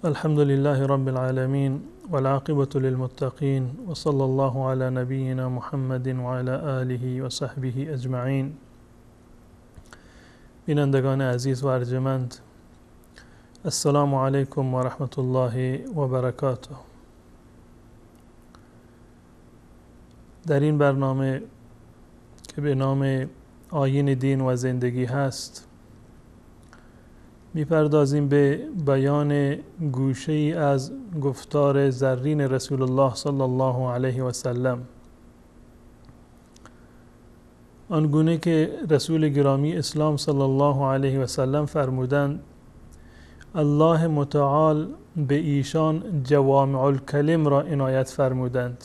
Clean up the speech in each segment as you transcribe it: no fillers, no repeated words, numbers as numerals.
الحمد لله رب العالمين والعاقبة للمتقين وصلى الله على نبينا محمد وعلى آله وصحبه اجمعین. بینندگان عزیز و ارجمند، السلام علیکم و رحمت الله و برکاته. در این برنامه که به نام آیین دین و زندگی هست میپردازیم به بیان گوشه ای از گفتار زرین رسول الله صلی الله علیه و سلم، آنگونه که رسول گرامی اسلام صلی الله علیه و سلم فرمودند: الله متعال به ایشان جوامع الکلم را عنایت فرمودند،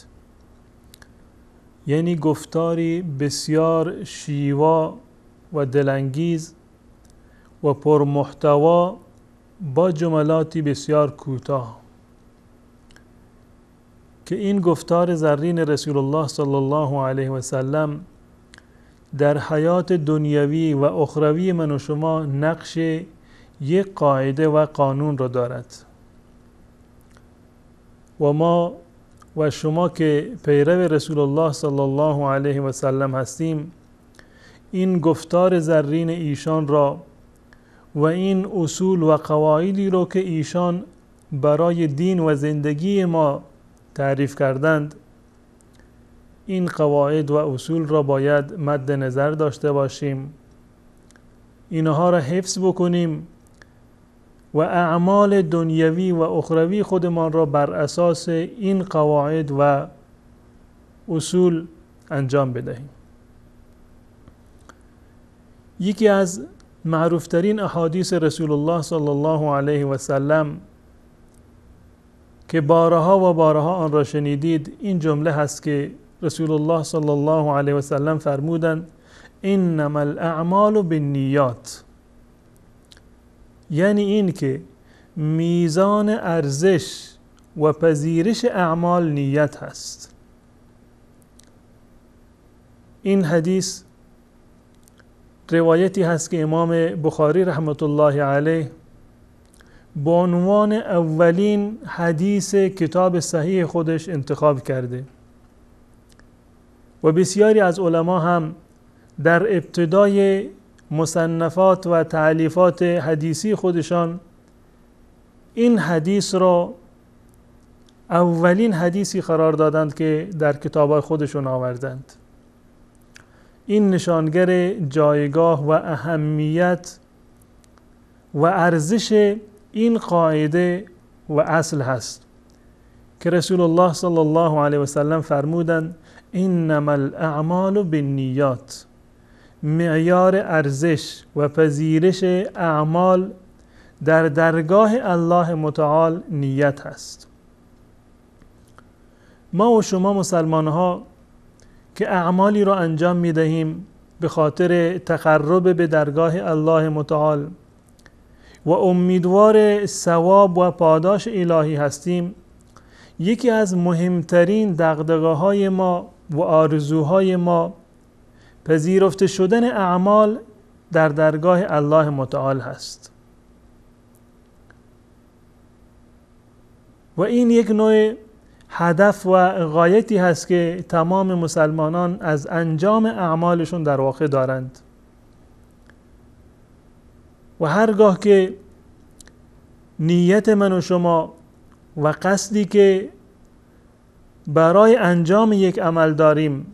یعنی گفتاری بسیار شیوا و دلانگیز و پرمحتوا با جملاتی بسیار کوتاه، که این گفتار زرین رسول الله صلی الله علیه و سلم در حیات دنیوی و اخروی من و شما نقش یک قاعده و قانون را دارد و ما و شما که پیرو رسول الله صلی الله علیه و سلم هستیم، این گفتار زرین ایشان را و این اصول و قواعدی را که ایشان برای دین و زندگی ما تعریف کردند، این قواعد و اصول را باید مد نظر داشته باشیم، اینها را حفظ بکنیم و اعمال دنیوی و اخروی خودمان را بر اساس این قواعد و اصول انجام بدهیم. یکی از معروفترین احادیث رسول الله صلی الله علیه و سلم که بارها و بارها آن را شنیدید، این جمله هست که رسول الله صلی الله علیه و سلم فرمودند: انما الاعمال بالنیات، یعنی این که میزان ارزش و پذیرش اعمال نیت هست. این حدیث روایتی هست که امام بخاری رحمت الله علیه به عنوان اولین حدیث کتاب صحیح خودش انتخاب کرده و بسیاری از علما هم در ابتدای مصنفات و تألیفات حدیثی خودشان این حدیث را اولین حدیثی قرار دادند که در کتاب‌های خودشون آوردند. این نشانگر جایگاه و اهمیت و ارزش این قاعده و اصل هست که رسول الله صلی الله علیه و سلم فرمودند: انما الاعمال بالنیات، معیار ارزش و پذیرش اعمال در درگاه الله متعال نیت هست. ما و شما مسلمان ها که اعمالی را انجام می دهیم به خاطر تقرب به درگاه الله متعال و امیدوار ثواب و پاداش الهی هستیم، یکی از مهمترین دغدغه های ما و آرزوهای ما پذیرفته شدن اعمال در درگاه الله متعال هست و این یک نوع هدف و غایتی هست که تمام مسلمانان از انجام اعمالشون در واقع دارند. و هرگاه که نیت من و شما و قصدی که برای انجام یک عمل داریم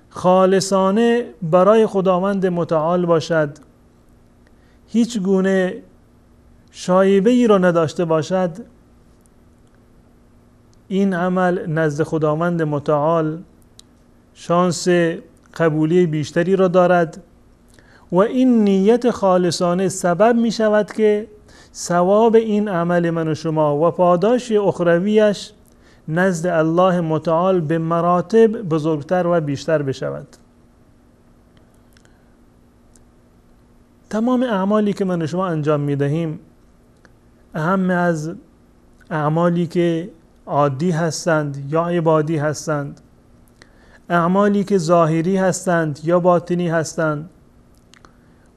خالصانه برای خداوند متعال باشد، هیچ گونه شایبه ای را نداشته باشد، این عمل نزد خداوند متعال شانس قبولی بیشتری را دارد و این نیت خالصانه سبب می شود که ثواب این عمل من و شما و پاداش اخرویش نزد الله متعال به مراتب بزرگتر و بیشتر بشود. تمام اعمالی که من و شما انجام می دهیم، اهم از اعمالی که عادی هستند یا عبادی هستند، اعمالی که ظاهری هستند یا باطنی هستند،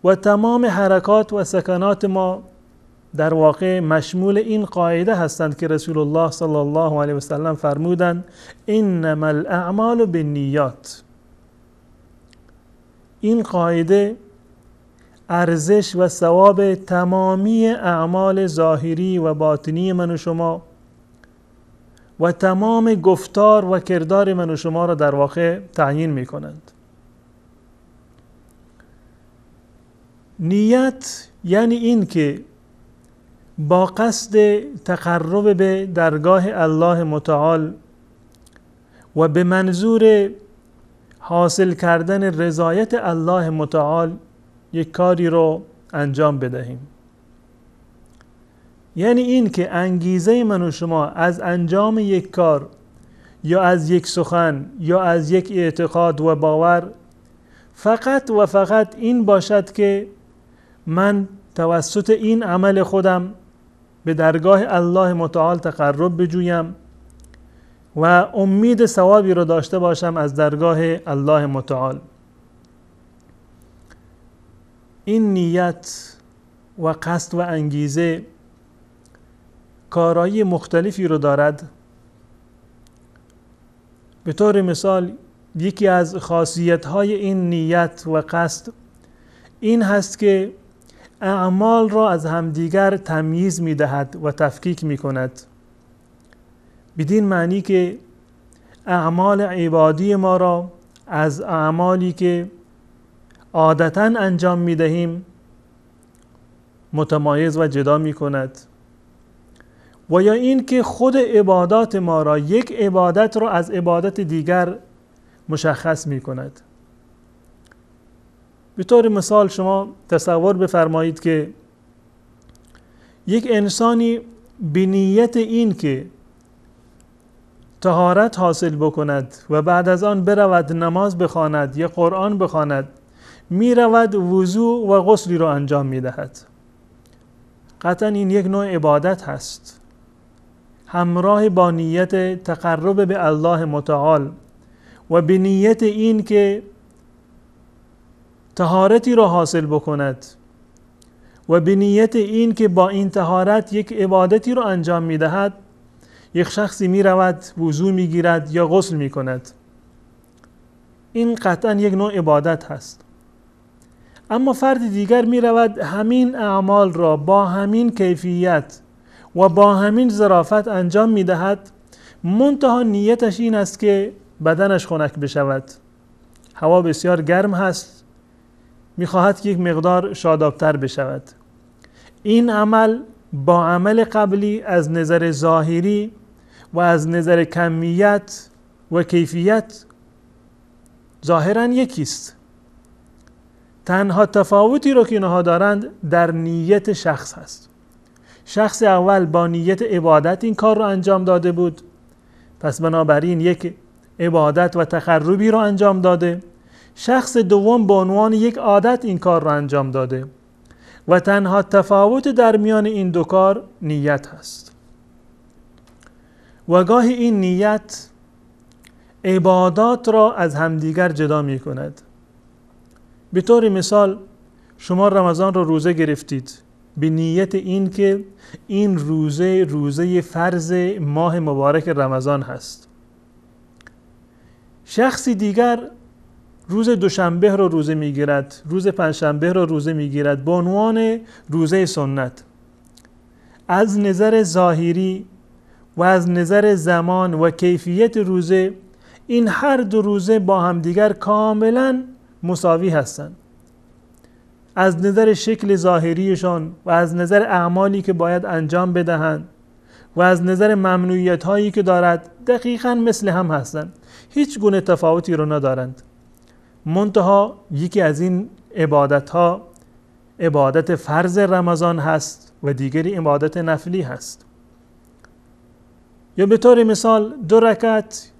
و تمام حرکات و سکنات ما در واقع مشمول این قاعده هستند که رسول الله صلی الله علیه و سلم فرمودند انما الاعمال بالنیات. این قاعده ارزش و ثواب تمامی اعمال ظاهری و باطنی من و شما و تمام گفتار و کردار من و شما را در واقع تعیین می کنند. نیت یعنی این که با قصد تقرب به درگاه الله متعال و به منظور حاصل کردن رضایت الله متعال یک کاری رو انجام بدهیم. یعنی این که انگیزه من و شما از انجام یک کار یا از یک سخن یا از یک اعتقاد و باور فقط و فقط این باشد که من توسط این عمل خودم به درگاه الله متعال تقرب بجویم و امید ثوابی رو داشته باشم از درگاه الله متعال. این نیت و قصد و انگیزه کارایی مختلفی رو دارد. به طور مثال یکی از خاصیت‌های این نیت و قصد این هست که اعمال را از همدیگر تمییز می‌دهد و تفکیک می‌کند، بدین معنی که اعمال عبادی ما را از اعمالی که عادتاً انجام می‌دهیم متمایز و جدا می‌کند، و یا این که خود عبادات ما را، یک عبادت را از عبادت دیگر مشخص می‌کند. به طور مثال شما تصور بفرمایید که یک انسانی به نیت این که طهارت حاصل بکند و بعد از آن برود نماز بخواند یا قرآن بخواند، میرود وضو و غسلی را انجام میدهد. قطعا این یک نوع عبادت هست، همراه با نیت تقرب به الله متعال و به نیت این که طهارتی را حاصل بکند و به نیت این که با این طهارت یک عبادتی را انجام میدهد، یک شخصی میرود وضو میگیرد یا غسل میکند. این قطعا یک نوع عبادت هست. اما فرد دیگر میرود همین اعمال را با همین کیفیت و با همین ظرافت انجام میدهد، منتها نیتش این است که بدنش خنک بشود، هوا بسیار گرم هست، میخواهد که یک مقدار شادابتر بشود. این عمل با عمل قبلی از نظر ظاهری و از نظر کمیت و کیفیت ظاهراً یکیست. تنها تفاوتی رو که اینها دارند در نیت شخص هست. شخص اول با نیت عبادت این کار رو انجام داده بود، پس بنابراین یک عبادت و تقربی رو انجام داده. شخص دوم به عنوان یک عادت این کار رو انجام داده و تنها تفاوت در میان این دو کار نیت هست. و گاهی این نیت عبادات را از همدیگر جدا می کند. به طور مثال شما رمضان را روزه گرفتید به نیت این که این روزه، روزه فرض ماه مبارک رمضان هست. شخصی دیگر روز دوشنبه رو روزه میگیرد، روز پنجشنبه رو روزه میگیرد به عنوان روزه سنت. از نظر ظاهری و از نظر زمان و کیفیت روزه، این هر دو روزه با همدیگر کاملا مساوی هستند. از نظر شکل ظاهریشان و از نظر اعمالی که باید انجام بدهند و از نظر ممنوعیت هایی که دارد دقیقاً مثل هم هستند، هیچ گونه تفاوتی رو ندارند. منتها یکی از این عبادت ها عبادت فرض رمضان هست و دیگری عبادت نفلی هست. یا به طور مثال 2 رکعت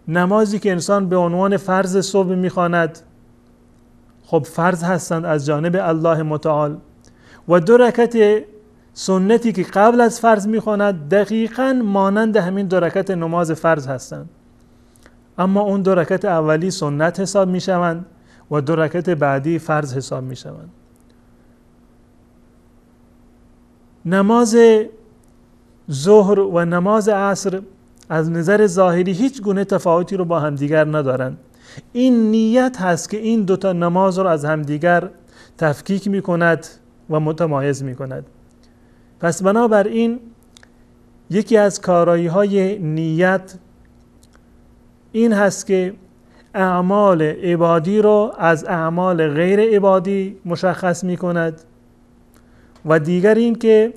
نمازی که انسان به عنوان فرض صبح میخواند، خب فرض هستند از جانب الله متعال، و 2 رکعت سنتی که قبل از فرض میخواند دقیقاً مانند همین 2 رکعت نماز فرض هستند، اما اون 2 رکعت اولی سنت حساب میشوند و 2 رکعت بعدی فرض حساب میشوند. نماز ظهر و نماز عصر از نظر ظاهری هیچ گونه تفاوتی رو با همدیگر ندارند. این نیت هست که این دوتا نماز رو از همدیگر تفکیک میکند و متمایز میکند. پس بنابراین یکی از کارایی های نیت این هست که اعمال عبادی رو از اعمال غیر عبادی مشخص میکند و دیگر این که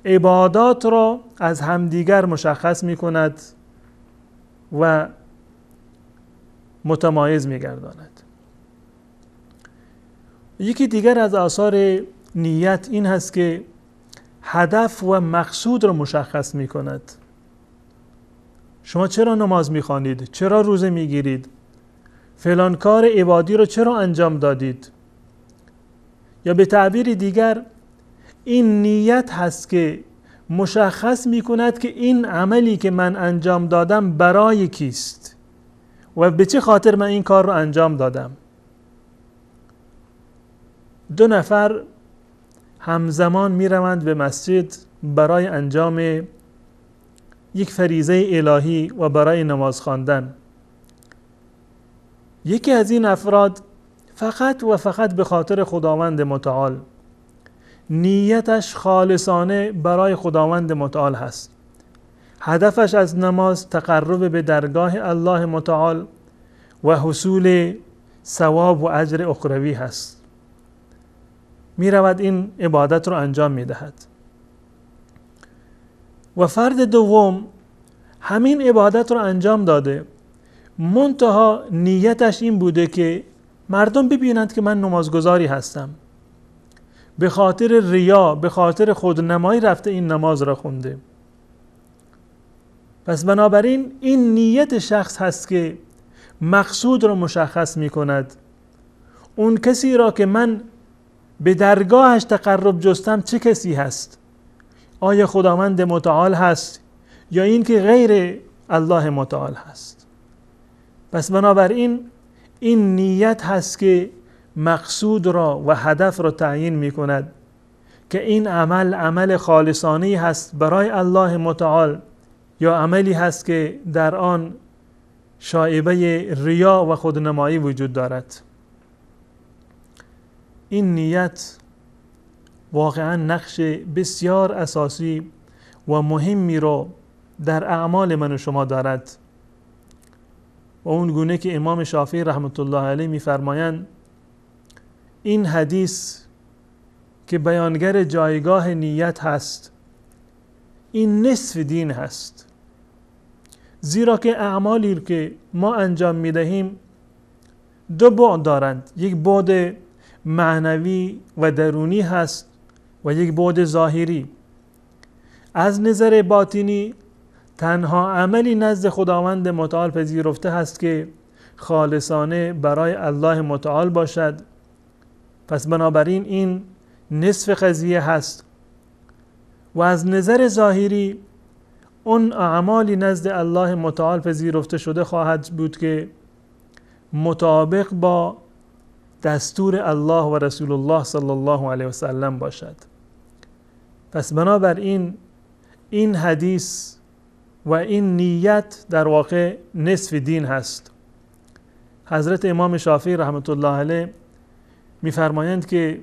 عبادات را از همدیگر مشخص میکند و متمایز میگرداند. یکی دیگر از آثار نیت این هست که هدف و مقصود را مشخص میکند. شما چرا نماز میخوانید؟ چرا روزه میگیرید؟ فلان کار عبادی رو چرا انجام دادید؟ یا به تعبیر دیگر این نیت هست که مشخص میکند که این عملی که من انجام دادم برای کیست و به چه خاطر من این کار رو انجام دادم. دو نفر همزمان میروند به مسجد برای انجام یک فریضه الهی و برای نماز خواندن. یکی از این افراد فقط و فقط به خاطر خداوند متعال، نیتش خالصانه برای خداوند متعال هست، هدفش از نماز تقرب به درگاه الله متعال و حصول ثواب و اجر اخروی هست، می رود این عبادت رو انجام می دهد. و فرد دوم همین عبادت رو انجام داده، منتها نیتش این بوده که مردم ببینند که من نمازگزاری هستم، به خاطر ریا، به خاطر خودنمایی رفته این نماز را خونده. پس بنابراین این نیت شخص هست که مقصود را مشخص می کند. اون کسی را که من به درگاهش تقرب جستم چه کسی هست؟ آیا خداوند متعال هست یا این که غیر الله متعال هست؟ پس بنابراین این نیت هست که مقصود را و هدف را تعیین می کند که این عمل عمل خالصانه هست برای الله متعال یا عملی هست که در آن شائبه ریا و خودنمایی وجود دارد. این نیت واقعا نقش بسیار اساسی و مهمی را در اعمال من و شما دارد. و اون گونه که امام شافعی رحمت الله علیه می‌فرمایند، این حدیث که بیانگر جایگاه نیت هست، این نصف دین هست، زیرا که اعمالی که ما انجام می‌دهیم دو بعد دارند، یک بعد معنوی و درونی هست و یک بعد ظاهری. از نظر باطنی تنها عملی نزد خداوند متعال پذیرفته هست که خالصانه برای الله متعال باشد. پس بنابراین این نصف قضیه هست. و از نظر ظاهری اون اعمالی نزد الله متعال پذیرفته شده خواهد بود که مطابق با دستور الله و رسول الله صلی الله علیه و سلم باشد. پس بنابراین این حدیث و این نیت در واقع نصف دین هست. حضرت امام شافعی رحمت الله علیه می‌فرمایند که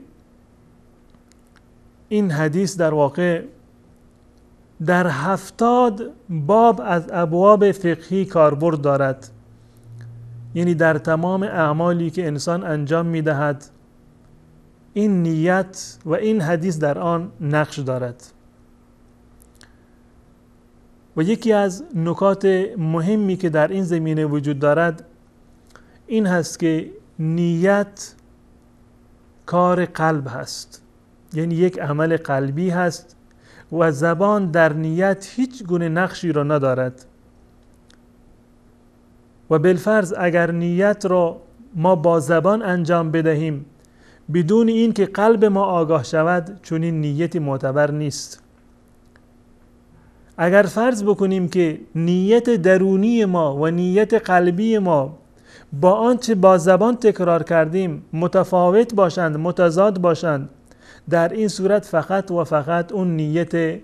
این حدیث در واقع در 70 باب از ابواب فقهی کاربرد دارد، یعنی در تمام اعمالی که انسان انجام می‌دهد این نیت و این حدیث در آن نقش دارد. و یکی از نکات مهمی که در این زمینه وجود دارد این هست که نیت کار قلب هست، یعنی یک عمل قلبی هست و زبان در نیت هیچ گونه نقشی را ندارد. و بالفرض اگر نیت را ما با زبان انجام بدهیم بدون این که قلب ما آگاه شود، چنین نیتی معتبر نیست. اگر فرض بکنیم که نیت درونی ما و نیت قلبی ما با آنچه با زبان تکرار کردیم متفاوت باشند، متضاد باشند، در این صورت فقط و فقط اون نیت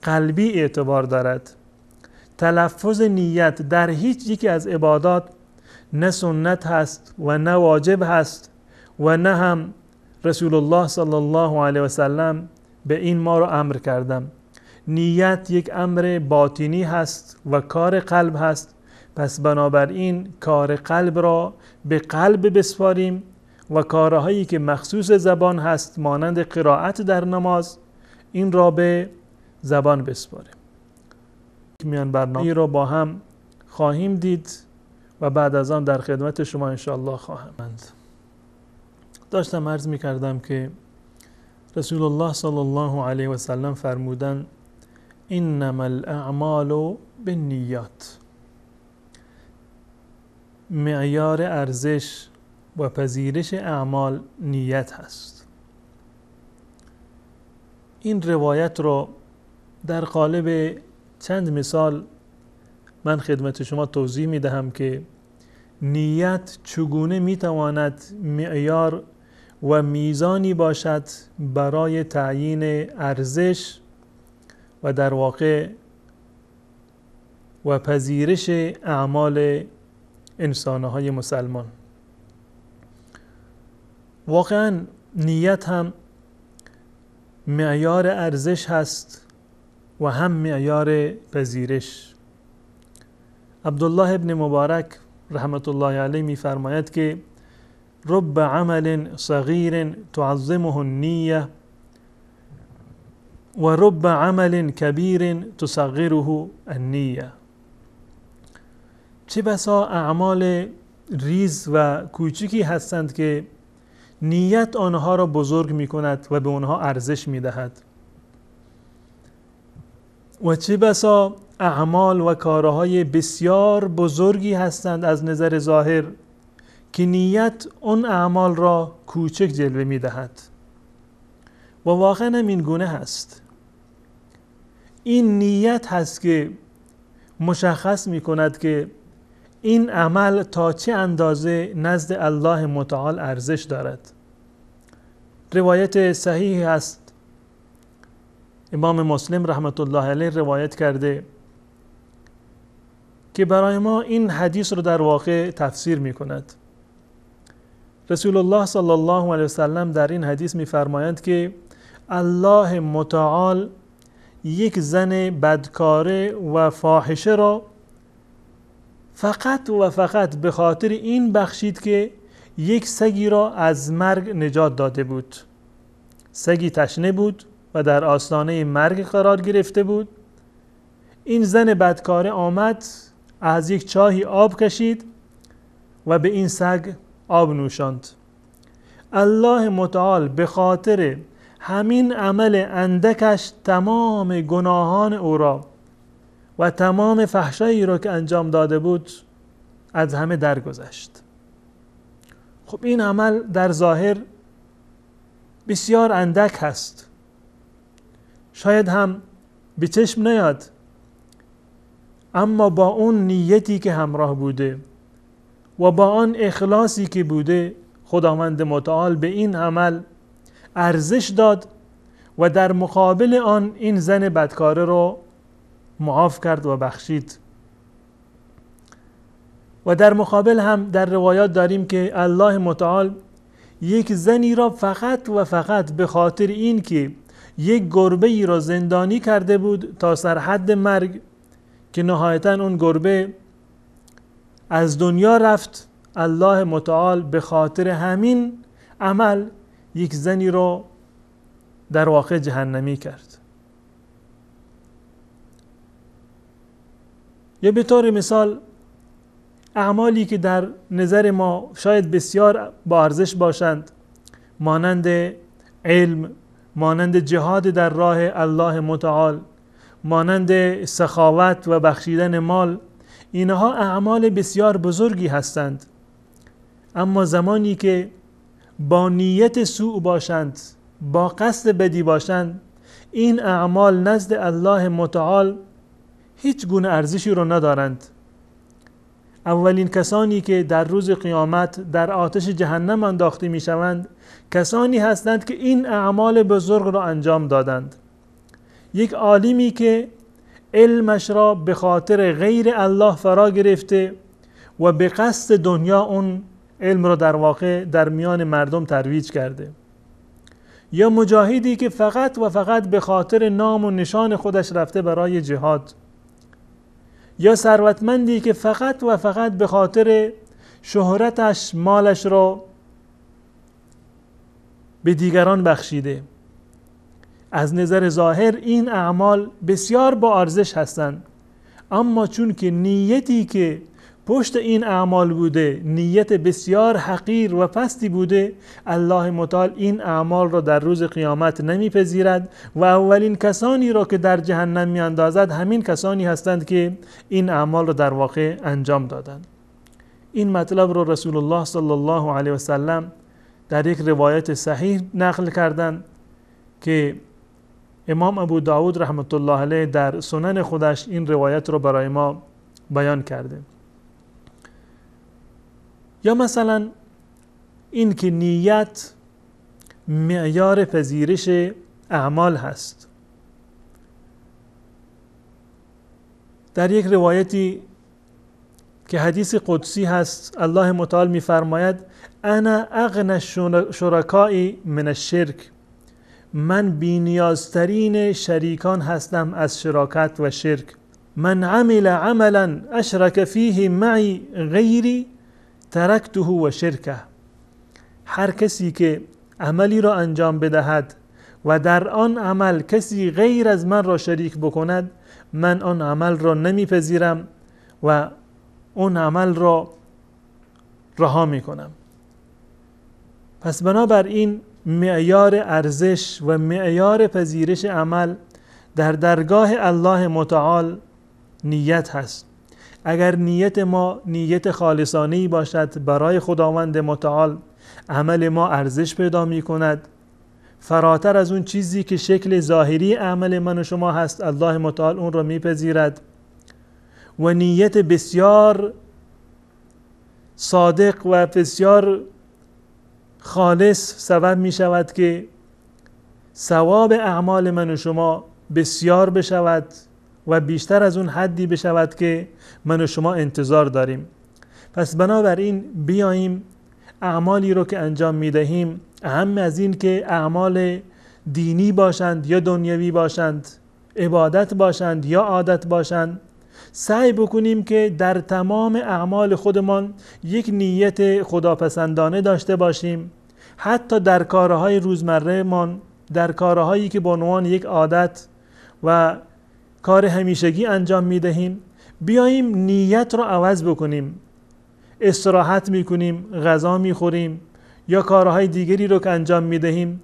قلبی اعتبار دارد. تلفظ نیت در هیچ یکی از عبادات نه سنت هست و نه واجب هست و نه هم رسول الله صلی الله علیه و سلم به این ما رو امر کردم. نیت یک امر باطنی هست و کار قلب هست، پس بنابراین کار قلب را به قلب بسپاریم و کارهایی که مخصوص زبان هست مانند قرائت در نماز این را به زبان بسپاریم. میان برنامه را با هم خواهیم دید و بعد از آن در خدمت شما انشاءالله خواهم. داشتم عرض می کردم که رسول الله صلی الله علیه و سلم فرمودن انما الاعمال بالنیات. معیار ارزش و پذیرش اعمال نیت هست. این روایت را در قالب چند مثال من خدمت شما توضیح می دهم که نیت چگونه می تواند معیار و میزانی باشد برای تعیین ارزش و در واقع و پذیرش اعمال انسانهای مسلمان. واقعا نیت هم معیار ارزش هست و هم معیار پذیرش. عبدالله ابن مبارک رحمت الله علیه میفرماید که رب عمل صغیر تعظمه النیه و رب عمل کبیر تصغره النیه. چه بسا اعمال ریز و کوچکی هستند که نیت آنها را بزرگ می کند و به آنها ارزش می دهد، و چه بسا اعمال و کارهای بسیار بزرگی هستند از نظر ظاهر که نیت اون اعمال را کوچک جلوه می دهد. و واقعا هم این گونه هست. این نیت هست که مشخص می کند که این عمل تا چه اندازه نزد الله متعال ارزش دارد. روایت صحیح هست، امام مسلم رحمت الله علیه روایت کرده که برای ما این حدیث رو در واقع تفسیر می کند. رسول الله صلی الله علیه وسلم در این حدیث می فرمایند که الله متعال یک زن بدکاره و فاحشه را فقط و فقط به خاطر این بخشید که یک سگی را از مرگ نجات داده بود. سگی تشنه بود و در آستانه مرگ قرار گرفته بود. این زن بدکاره آمد، از یک چاهی آب کشید و به این سگ آب نوشاند. الله متعال به خاطر همین عمل اندکش تمام گناهان او را و تمام فحشایی را که انجام داده بود از همه درگذشت. خب این عمل در ظاهر بسیار اندک هست، شاید هم به چشم نیاد، اما با اون نیتی که همراه بوده و با آن اخلاصی که بوده، خداوند متعال به این عمل ارزش داد و در مقابل آن این زن بدکاره رو معاف کرد و بخشید. و در مقابل هم در روایات داریم که الله متعال یک زنی را فقط و فقط به خاطر این که یک گربه ای را زندانی کرده بود تا سرحد مرگ، که نهایتا اون گربه از دنیا رفت، الله متعال به خاطر همین عمل یک زنی را در واقع جهنمی کرد. یا به طور مثال اعمالی که در نظر ما شاید بسیار با ارزش باشند، مانند علم، مانند جهاد در راه الله متعال، مانند سخاوت و بخشیدن مال، اینها اعمال بسیار بزرگی هستند، اما زمانی که با نیت سوء باشند، با قصد بدی باشند، این اعمال نزد الله متعال هیچ گونه ارزشی رو ندارند. اولین کسانی که در روز قیامت در آتش جهنم انداخته میشوند کسانی هستند که این اعمال بزرگ را انجام دادند. یک عالمی که علمش را به خاطر غیر الله فرا گرفته و به قصد دنیا اون علم را در واقع در میان مردم ترویج کرده، یا مجاهدی که فقط و فقط به خاطر نام و نشان خودش رفته برای جهاد، یا ثروتمندی که فقط و فقط به خاطر شهرتش مالش را به دیگران بخشیده. از نظر ظاهر این اعمال بسیار با ارزش هستند، اما چون که نیتی که پشت این اعمال بوده نیت بسیار حقیر و پستی بوده، الله متعال این اعمال را در روز قیامت نمیپذیرد و اولین کسانی را که در جهنم میاندازد همین کسانی هستند که این اعمال را در واقع انجام دادند. این مطلب را رسول الله صلی الله علیه و سلم در یک روایت صحیح نقل کردند که امام ابو داود رحمت الله علیه در سنن خودش این روایت را برای ما بیان کرده. یا مثلا این که نیت معیار پذیرش اعمال هست. در یک روایتی که حدیث قدسی هست الله متعال می‌فرماید انا اغنی الشرکاء من الشرک، من بی‌نیازترین شریکان هستم از شراکت و شرک. من عمل عملا اشرک فیه معی غیری ترکته و شرکه. هر کسی که عملی را انجام بدهد و در آن عمل کسی غیر از من را شریک بکند، من آن عمل را نمیپذیرم و اون عمل را رها میکنم. پس بنابراین معیار ارزش و معیار پذیرش عمل در درگاه الله متعال نیت هست. اگر نیت ما نیت خالصانه‌ای باشد برای خداوند متعال، عمل ما ارزش پیدا می کند. فراتر از اون چیزی که شکل ظاهری عمل من و شما هست، الله متعال اون را میپذیرد. و نیت بسیار صادق و بسیار خالص سبب می شود که ثواب اعمال من و شما بسیار بشود و بیشتر از اون حدی بشود که من و شما انتظار داریم. پس بنابراین بیاییم اعمالی رو که انجام می دهیم، اهم از این که اعمال دینی باشند یا دنیوی باشند، عبادت باشند یا عادت باشند، سعی بکنیم که در تمام اعمال خودمان یک نیت خداپسندانه داشته باشیم. حتی در کارهای روزمره مان، در کارهایی که به عنوان یک عادت و کار همیشگی انجام میدهیم، بیاییم نیت رو عوض بکنیم. استراحت میکنیم، غذا میخوریم یا کارهای دیگری رو که انجام میدهیم،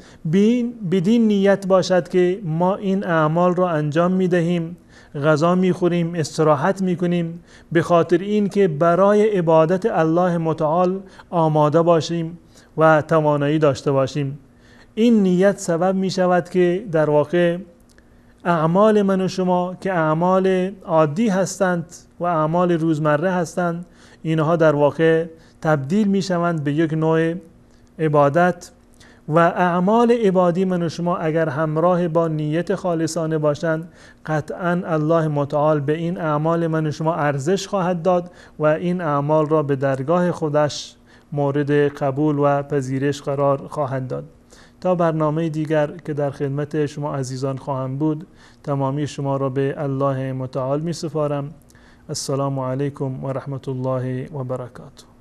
بدین نیت باشد که ما این اعمال رو انجام میدهیم، غذا میخوریم، استراحت میکنیم، به خاطر این که برای عبادت الله متعال آماده باشیم و توانایی داشته باشیم. این نیت سبب میشود که در واقع اعمال من و شما که اعمال عادی هستند و اعمال روزمره هستند، اینها در واقع تبدیل میشوند به یک نوع عبادت. و اعمال عبادی من و شما اگر همراه با نیت خالصانه باشند، قطعا الله متعال به این اعمال من و شما ارزش خواهد داد و این اعمال را به درگاه خودش مورد قبول و پذیرش قرار خواهد داد. تا برنامه دیگر که در خدمت شما عزیزان خواهم بود، تمامی شما را به الله متعال می سپارم. السلام علیکم و رحمت الله و برکاته.